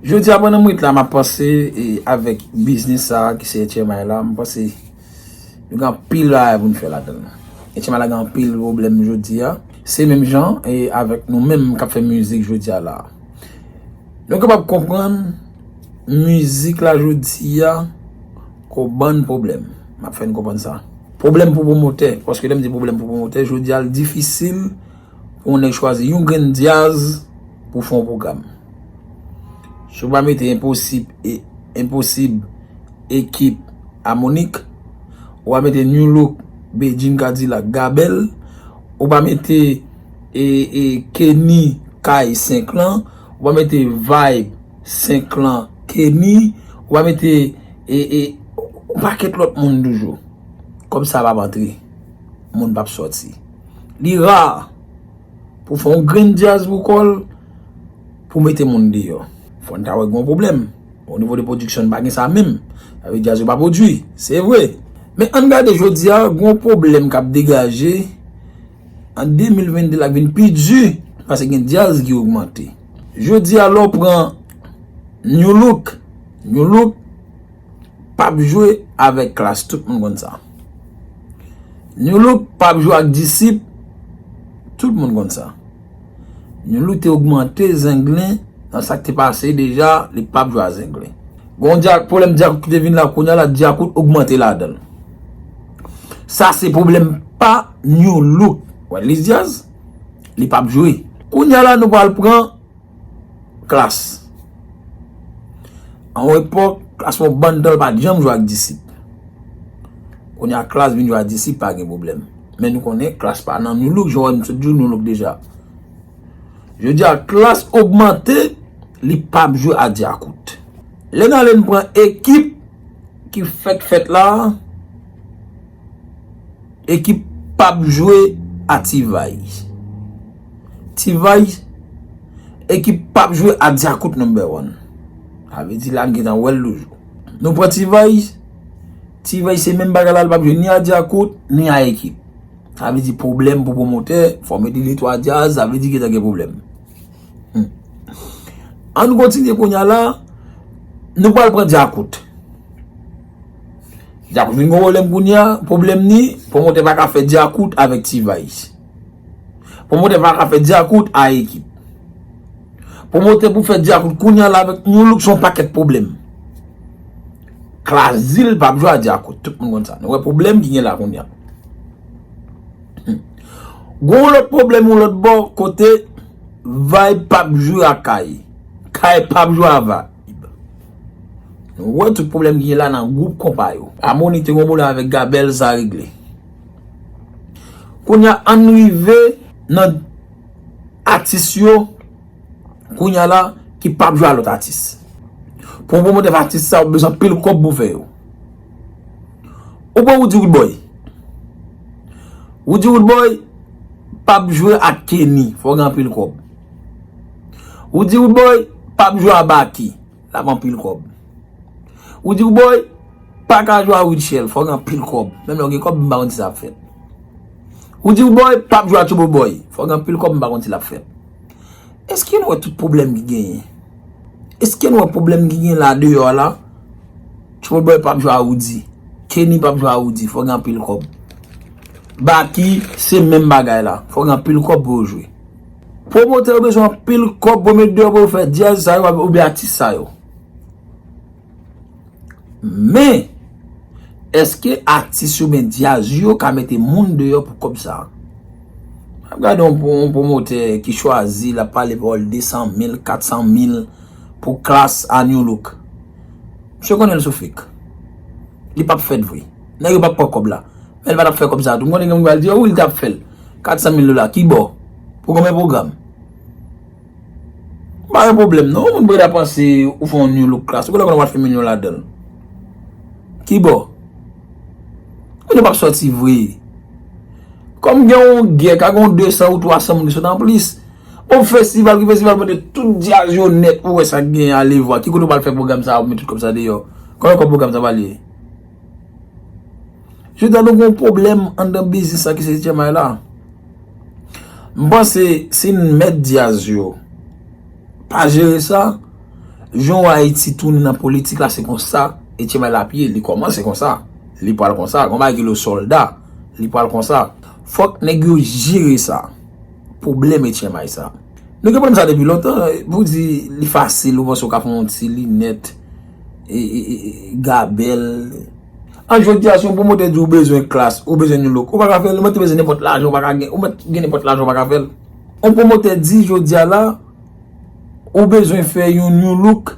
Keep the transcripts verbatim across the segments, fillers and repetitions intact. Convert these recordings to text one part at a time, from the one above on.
Jodi a, pandan m ret la, m ap panse e, avèk biznis sa a ki se H M I la, m panse nou gen anpil bagay pou n fè ladan l. H M I la gen anpil pwoblèm jodi a. Se menm jan e avèk nou menm k ap fè mizik jodi a la. Nou kapab konprann mizik la jodi a gon bann pwoblèm. M ap fè n konprann sa. Pwoblèm pou pwomotè, paske lè m di pwoblèm pou pwomotè, jodi a l difisil pou yon nèg chwazi yon grenn djaz pou fè yon pwogram. Si w pa mete Enposib e Enposib ekip Amonik, ou pa mete New Look, Bedjine, Kadilak, Gabèl, ou pa mete e, e, Kenny kay senk lan, ou pa mete Vibe senk lan Kenny, ou pa mete e, e, yon pakèt lòt moun toujou. Kòb sa p ap antre. Moun p ap sòti. Li ra pou fè yon grenn djaz pou kò l, pou mete moun deyò. Fò n ta wè gon pwoblèm. O nivo de pwodiksyon, n pa gen sa menm. Sa vle di djaz yo pa pwodui. Se vre. Men ann gade jodi a, gon pwoblèm k ap degaje an de mil vennde la k vin pi di, paske gen djaz ki ogmante. Jodi a, lè w pran New Look, New Look p ap jwe avèk Klass, tout moun konn sa. New Look p ap jwe ak Disip, tout moun konn sa. New Look te ogmante Zenglen nan sa k te pase deja, li p ap jwe ak Zenglen. Gon dja-, pwoblèm djakout ki te vin la, kounye a la djakout ogmante ladan l. Sa se pwoblèm pa New Look. Wè, Lise Diaz, li p ap jwe. Kounye a la, nou pral pran Klass. An yon epòk, Klass fè yon bann tan l pa t janm jwe ak Disip. Kounye a Klass vin jwe ak Disip, pa gen pwoblèm. Men nou konnen Klass pa nan New Look, jan w wè m sot di w New Look deja. Jodi a, Klass ogmante, li p ap jwe ak Djakout. Lè n ale n pran ekip ki fèk fèt la, ekip p ap jwe a T-Vice. T-Vice, ekip p ap jwe a Djakout number one. Sa vle di la n gentan wè l toujou. Nou pran T-Vice, T-Vice se menm bagay la, l p ap jwe ni a Djakout, ni a ekip. Sa vle di pwoblèm pou pwomotè, fò mete de twa djaz, sa vle di gentan gen pwoblèm. Hmm. Ann kontinye kounye a la, nou pral pran Djakout. Djakout vin gon pwoblèm kounye a, pwoblèm ni, pwomotè pa ka fè Djakout avèk T-Vice. Pwomotè pa ka fè Djakout a ekip. Pwomotè pou fè Djakout kounye a la avèk New Look se yon pakèt pwoblèm. Klass di l p ap jwe a Djakout, tout moun konn sa. Nou wè pwoblèm ki gen la kounye a. Hmm. Gon lòt pwoblèm yon lòt bò kote Vibe p ap jwe a Kay. Kay p ap jwe a Vibe. Nou wè tout pwoblèm ki gen la nan gwoup konpa yo. Amoni te gon pwoblèm avèk Gabèl, sa regle. Kounye a ann rive nan atis yo, kounye a la, ki p ap jwe a lòt atis. Pou yon pwomotè fè atis sa, ou bezwen anpil kòb pou fè yo. Ou pran Roody Roodboy. Roody Roodboy p ap jwe ak Kenny, fò gen anpil kòb. Roody Roodboy p ap jwe a Baky, l ap anpil kòb. Roody Roodboy pa ka jwe a Rutshelle, fò gen anpil kòb. Menm lè w gen kòb, m pa konn si sa ap fèt. Roody Roodboy p ap jwe a Trouble Boy, fò gen anpil kòb, m pa konn si l ap fèt. Èske nou wè tout pwoblèm ki genyen? Èske nou wè pwoblèm ki gen la deyò a la? Trouble Boy p ap jwe a Roody. Kenny p ap jwe a Roody, fò gen anpil kòb. Baky, se menm bagay la, fò gen anpil kòb pou yo jwe. Pwomotè yo bezwen anpil kòb pou yo met deyò pou yo fè djaz sa yo oubyen atis sa yo. Men, èske atis yo oubyen djaz yo ka mete moun deyò pou kòb sa a? M ap gade yon, yon pwomotè ki chwazi, l ap pale pawòl de san mil, kat san mil pou Klass a New Look. Misye konnen l sou fake. Li p ap fèt vre. Nèg yo p ap pran kòb la. Men l pa t ap fè kòb sa a tou. M konnen gen moun ki pral di, "O wi, li t ap fè l. Kat san mil dola, ki bò? Pou konbyen pwogram?" Pa gen pwoblèm non, moun prèt a panse ou fè yon New Look Klass, ou genlè konn w ap fè milyon ladan l. Kibò? Kounye a w ap sòti vre. Kòm gen yon gè, ka gen yon de san ou twa san moun ki sot anplis. Yon festival ki festival, mete tout djaz yo nèt pou wè sa k genyen, ale vwa. Ki kote w pral fè pwogram sa a, ou met tout kòb sa deyò? Konbyen kòb pwogram sa a pral ye? Jodi a nou gen yon pwoblèm anndan biznis sa ki se H M I la. M panse si n mèt djaz yo pa jere sa, Jan Ayiti tounen nan politik la, se konsa Etyen May la ap ye. Li kòmanse konsa. Li pral konsa. Gon bagay ki rele sòlda. Li pral konsa. Fòk nèg yo jere sa. Pwoblèm Etyen May sa. Nou gen pwoblèm sa depi lontan. Pou di li fasil, ou panse ou ka fè yon ti linèt, e, e, e, e, gabèl. An jodi a, si yon pwomotè di ou bezwen klas, ou bezwen new look, ou pa ka fè l, ou mèt bezwen nenpòt lajan, ou pa ka gen, ou mèt gen nenpòt lajan, ou pa ka fè l. Yon pwomotè di jodi a la, ou bezwen fè yon new look,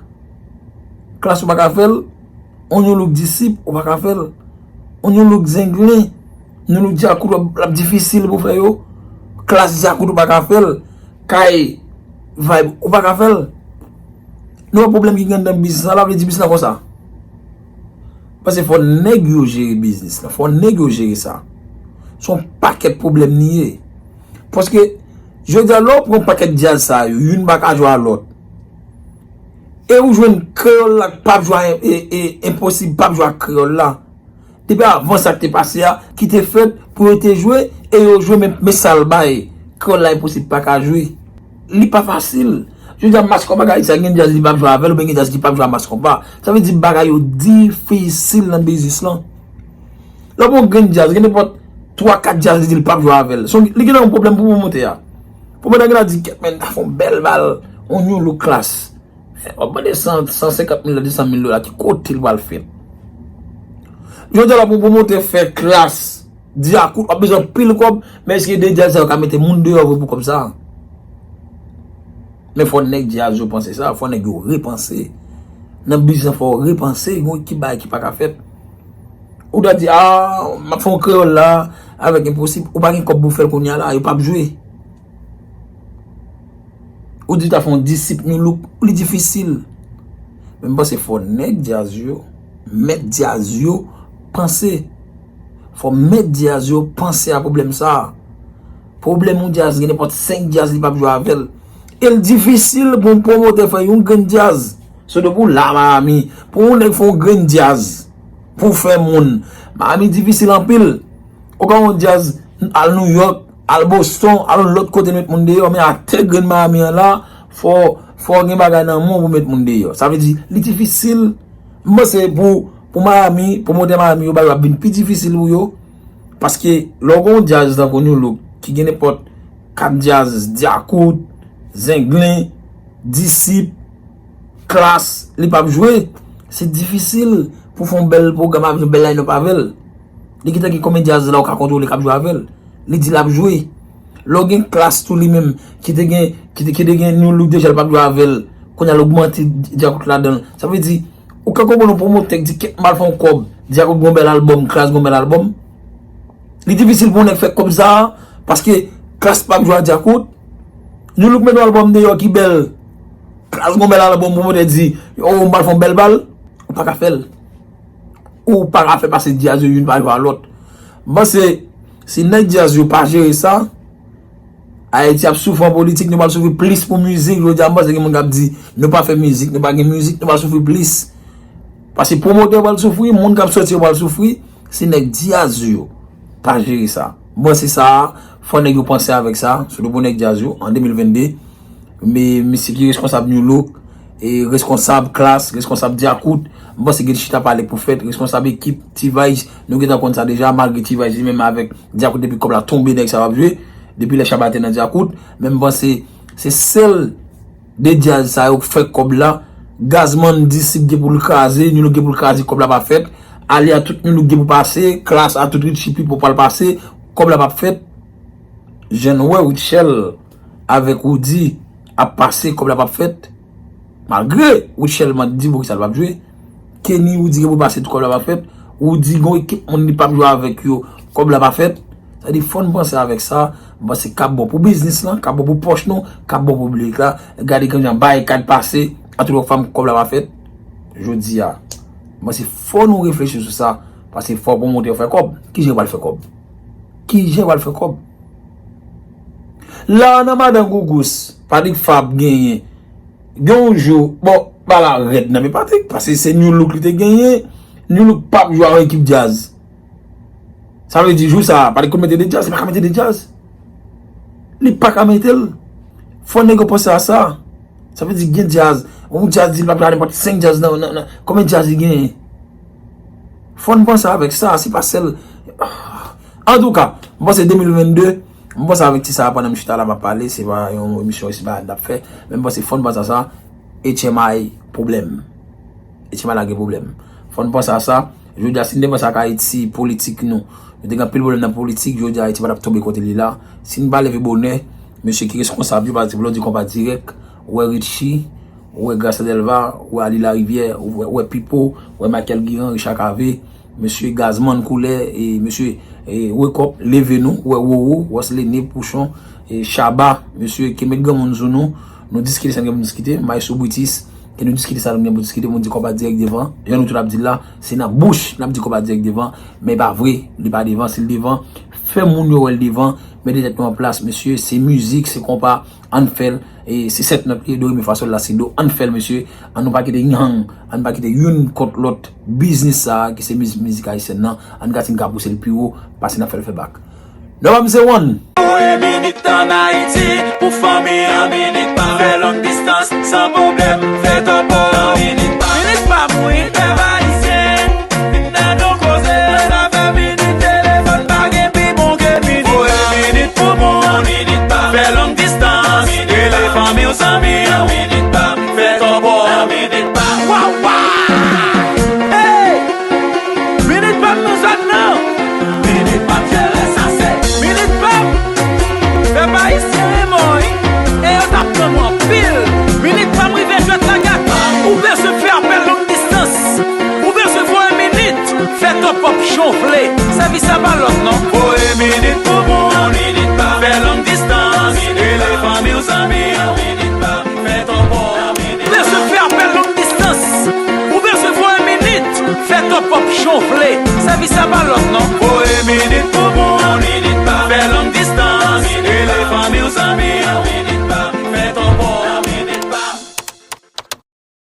klas ou pa ka fè l, yon new look disip, ou pa ka fè l, yon new look zenglen, new look dyakout, w ap, l ap difisil pou fè yo, klas dyakout ou pa ka fè l, kay vibe ou pa ka fè l. Nou wè pwoblèm ki gen nan biznis la, la vle di biznis la konsa. Paske fò nèg yo jere biznis la, fò nèg yo jere sa. Se yon pakèt pwoblèm li ye. Paske, jodi a, lè w pran pakèt djaz sa yo, youn pa ka jwe a lòt. E ou jwenn kreyòl la k p ap jwe a, e, e, enposib p ap jwe ak kreyòl la. Depi avan sa k te pase a, ki te fèt pou yo te jwe, e yo jwe, men, men sa l bay. Kreyòl la enposib pa ka jwe. Li pa fasil. Jodi a, Mass Konpa ka di sa, gen djaz li p ap jwe avè l, oubyen gen djaz li p ap jwe a Mass Konpa. Sa vle di bagay yo difisil nan biznis lan. Lè w pran yon grenn djaz, gen nenpòt twa, kat djaz li di l p ap jwe avè l. Se yon, li gen yon pwoblèm pou pwomotè a. Pwomotè a gen la di, "Kèt, men, ta fè yon bèl bal, yon new look klas." W ap mande san, san senkant mil dola, de san mil dola, ki kote l pral fèt? Jodi a la, pou pwomotè fè klas, dyakout, w ap bezwen anpil kòb, men èske de djaz sa yo ka mete moun deyò vre pou kòb sa? Men fò nèg djaz yo panse sa, fò nèg yo repanse. Nan biznis, fò w repanse, gon ki bagay ki pa ka fèt. Ou ta di, "A, m ap fè yon kreyòl la, avèk enposib," ou pa gen kòb pou fè l kounye a la, yo p ap jwe. Ou di ta fè yon disip new look, li difisil. Men m panse fò nèg djaz yo, mèt djaz yo, panse. Fò mèt djaz yo panse a pwoblèm sa a. Pwoblèm yon djaz, gen nenpòt senk djaz li p ap jwe avè l. E l difisil pou yon pwomotè fè yon grenn djaz. Sou do pou la Miami, pou yon nèg fè yon grenn djaz, pou fè moun. Miami difisil anpil. Ou ka yon djaz, al New York, al Boston, al yon lòt kote met moun deyò, men atè grenn Miami an la, fò, fò gen bagay nan men w pou met moun deyò. Sa vle di, li difisil. M panse pou, pou Miami, pwomotè Miami yo, bagay ap vin pi difisil pou yo. Paske, lè w gen yon djaz tankou New Look, ki gen nenpòt kat djaz, dyakout, zenglen, disip, klas, li p ap jwe, se difisil pou fè yon bèl pwogram avè l, yon bèl line-up avè l. Li gentan gen konbyen djaz la ou ka kontwole k ap jwe avè l. Li di l ap jwe. Lè w gen klas tou li menm, ki te gen, ki te, ki te gen New Look deja, l p ap jwe avè l. Kounye a l ogmante dyakout ladan l. Sa vle di, ou ka konprann yon pwomotè k di, "Kèt, m al fè yon kòb, dyakout gon bèl albòm, klas gon bèl albòm." Li difisil pou yon nèg fè kòb sa a, paske klas p ap jwe a dyakout. New Look met yon albòm deyò ki bèl, klas gon bèl albòm, pwomotè di, "O, m pral fè yon bèl bal." Ou pa ka fè l. Ou pa ka fè pase djaz yo youn pa jwe a lòt. M panse, si nèg djaz yo pa jere sa, Ayiti ap soufri an politik, nou pral soufri plis pou mizik. Jodi a, m panse gen moun k ap di, "Nou pa fè mizik, nou pa gen mizik, nou pral soufri plis." Paske pwomotè yo pral soufri, moun k ap sòti yo pral soufri, si nèg djaz yo pa jere sa. M panse sa a, fò nèg yo panse avèk sa, sitou pou nèg djaz yo, an de mil vennde. Men, mesye ki reskonsab New Look, e reskonsab klas, reskonsab dyakout, m panse gen chita pale pou fèt, reskonsab ekip T-Vice, nou gentan konn sa deja, malgre T-Vice li menm avèk dyakout depi kòb la tonbe nèg sa yo ap jwe, depi lè Shabba te nan dyakout, men m panse se sèl de djaz sa yo k fè kòb la, Gazman disip gen pou l kraze, New Look gen pou l kraze, kòb la p ap fèt, ale a tout New Look gen pou pase, klas a tout Richie Pipo pral pase, kòb la p ap fèt, jan nou wè Rutshelle avèk Roody ap pase, kòb la p ap fèt. Malgre Rutshelle man di Bokis al p ap jwe. Kenny, Roody gen pou pase tou, kòb la p ap fèt. Roody gon ekip moun li p ap jwe avèk yo, kòb la p ap fèt. Sa di fò n panse avèk sa, m panse k ap bon pou biznis lan, k ap bon pou pòch nou, k ap bon pou piblik la. Gade kijan barikad pase, antoulòk fanm kòb la p ap fèt. Jodi a, m panse fò nou reflechi sou sa, paske fò pwomotè yo fè kòb. Kijan yo pral fè kòb? Kijan yo pral fè kòb? La nan madan Gougous, Patrick Fabre genyen. Gen yon jou, bon, pa la rèd nan men Patrick, paske se New Look li te genyen. New Look p ap jwe ak yon ekip djaz. Sa vle di jou sa, Patrick konn mete de djaz, li pa ka mete de djaz. Li pa ka mete l. Fò nèg yo panse a sa. Sa vle di gen djaz. Yon djaz di l p ap jwe nenpòt senk djaz nan, nan, nan. Konbyen djaz li genyen? Fò n panse avèk sa, se pa sèl. Antouka, m panse de mil vennde, m panse avèk ti sa a pandan m chita la m ap pale, se pa yon emisyon, se pa n ap fè, men m panse fò n panse a sa, H M I pwoblèm. H M I la gen pwoblèm. Fò n panse a sa. Jodi a, si n te panse ak Ayiti, politik nou, nou te gen anpil pwoblèm nan politik, jodi a Ayiti pa t ap tonbe kote li la. Si n pa leve bonè, mesye ki reskonsab yo, pa egzanp, lè w di Konpa Dirèk, ou wè Richie, ou wè Gracia Delva, ou wè Ali Larivière, ou wè, ou wè Pipo, ou wè Michael Guérin, Richard Cavé, mesye Gazman Koulè, e mesye, e, Wake Up, Leve Nou, ou wè Roro, Roslene, Pouchon, e, Shabba, mesye, ki met granmoun sou nou, nou diskite sa n gen pou n diskite, Maestro Britis, ke nou diskite sa nou gen pou diskite, pou n di Konpa Dirèk devan, jan nou tout ap di l la, se nan bouch n ap di Konpa Dirèk devan, men pa vre, li pa devan, si l devan, fè moun yo wè l devan, mete tèt nou an plas, mesye, se mizik, se konpa, ann fè l, e se sèt nòt li ye, do, re, mi, fa, sòl, la, si, do, ann fè l, mesye, ann nou pa kite youn, ann pa kite youn kont lòt, biznis sa a, ki se miz-, mizik ayisyèn nan, ann gade si n ka pouse l pi wo, pase n ap fè l fè bak. Nòba m se one. Voye minit ann Ayiti pou fanmi an, minit pa fè long distans san pwoblèm, fè tòpò an minit pa. Minit pa mouri pèp ayisyen, vin tande yon koze, sa fè minit, telefòn pa gen pi bon ke minit. Voye minit pou moun, minit pa fè long distans, rele fanmi w, zanmi w, minit pa fè tòpò an minit pa. Waw, waw! Hey! Minit pa m nan zòn nan. Minit pa m jere sa se. Minit pa m. Pèp ayisyen renmen w, wi. E yo t ap tann ou anpil. Minit pa m rive jwèt la gate. Ou bezwen fè apèl long distans. Ou bezwen voye minit. Fè tòp òp jan w vle. Sèvis la pa lòt non. Voye minit pou moun. Minit pa fè long distans. Rele fanmi w, zanmi w. Minit pa fè tòpò. Ou bezwen fè apèl long distans. Ou bezwen voye minit. Fè tòp òp jan w vle. Sèvis la pa lòt non. Voye minit pou moun.